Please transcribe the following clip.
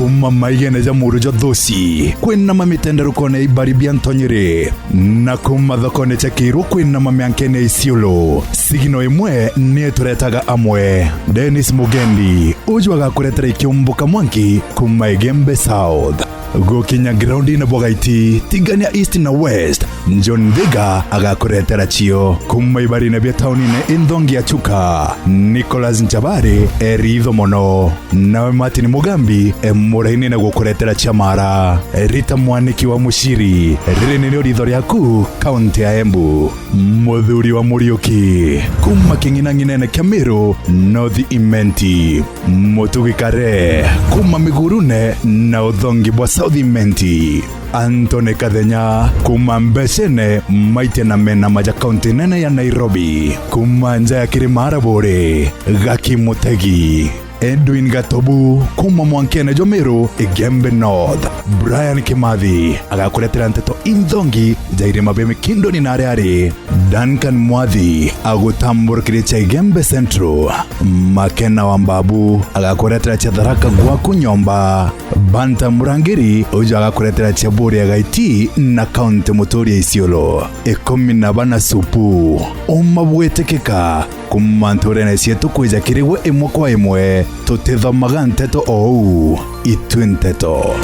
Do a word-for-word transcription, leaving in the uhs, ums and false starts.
Kuma maigene ja muru jwa Thuci, kwinama mitenderukone ya ibari bia Ntonyiri, na kuma thokone cia Kiiru kwinama miankene ya Isiolo, sigino imwe ni ituretaga amwe. Dennis Mugendi, uju agakuretera ikiumbuka mwanki kuma Igembe South. Gukinya groundine bwa Gaiti, tigania East na West, John Thiga agakuretera cio. Kuma ibarine bia taunine inthongi ya Chuka, Nicholas Nchabari e ritho mono. Nawe Martin Mugambi e murainine gukuretera cia Mara. Rita Mwaniki wa Muciri, riri nirio ritho riaku, kaunti ya Embu. Muthuri wa Muriuki, kuma king'inang'inene kia Miru, North Imenti. Mutugi Kare, kuma Migurune na uthongi bwa South Imenti. Anthony Kathenya, kuma Mbecene, maitia na mena maja kaunti nene ya Nairobi. Kuma nja ya Kirima Araburi, Gaki Mutegi. Edwin Gatobu, kuma mwankene jwa Miru, Igembe North. Brian Kimathi, agakuretera nteto inthongi ja irima bia Mikindoni na aria ari. Duncan Mwathi, agutamburukiria cia Igembe Central. Makena wa Mbabu, agakuretera cia Tharaka gwaku nyomba. Banta Murangiri, uju agakuretera cia Buria Gaiti na kaunti muturi ya Isiolo. Ikumi na bana supu. Uma bwitikika, kuma nturene cietu kwija kiri gwe imwe kwa imwe, tutithomaga nteto ou, itwi nteto.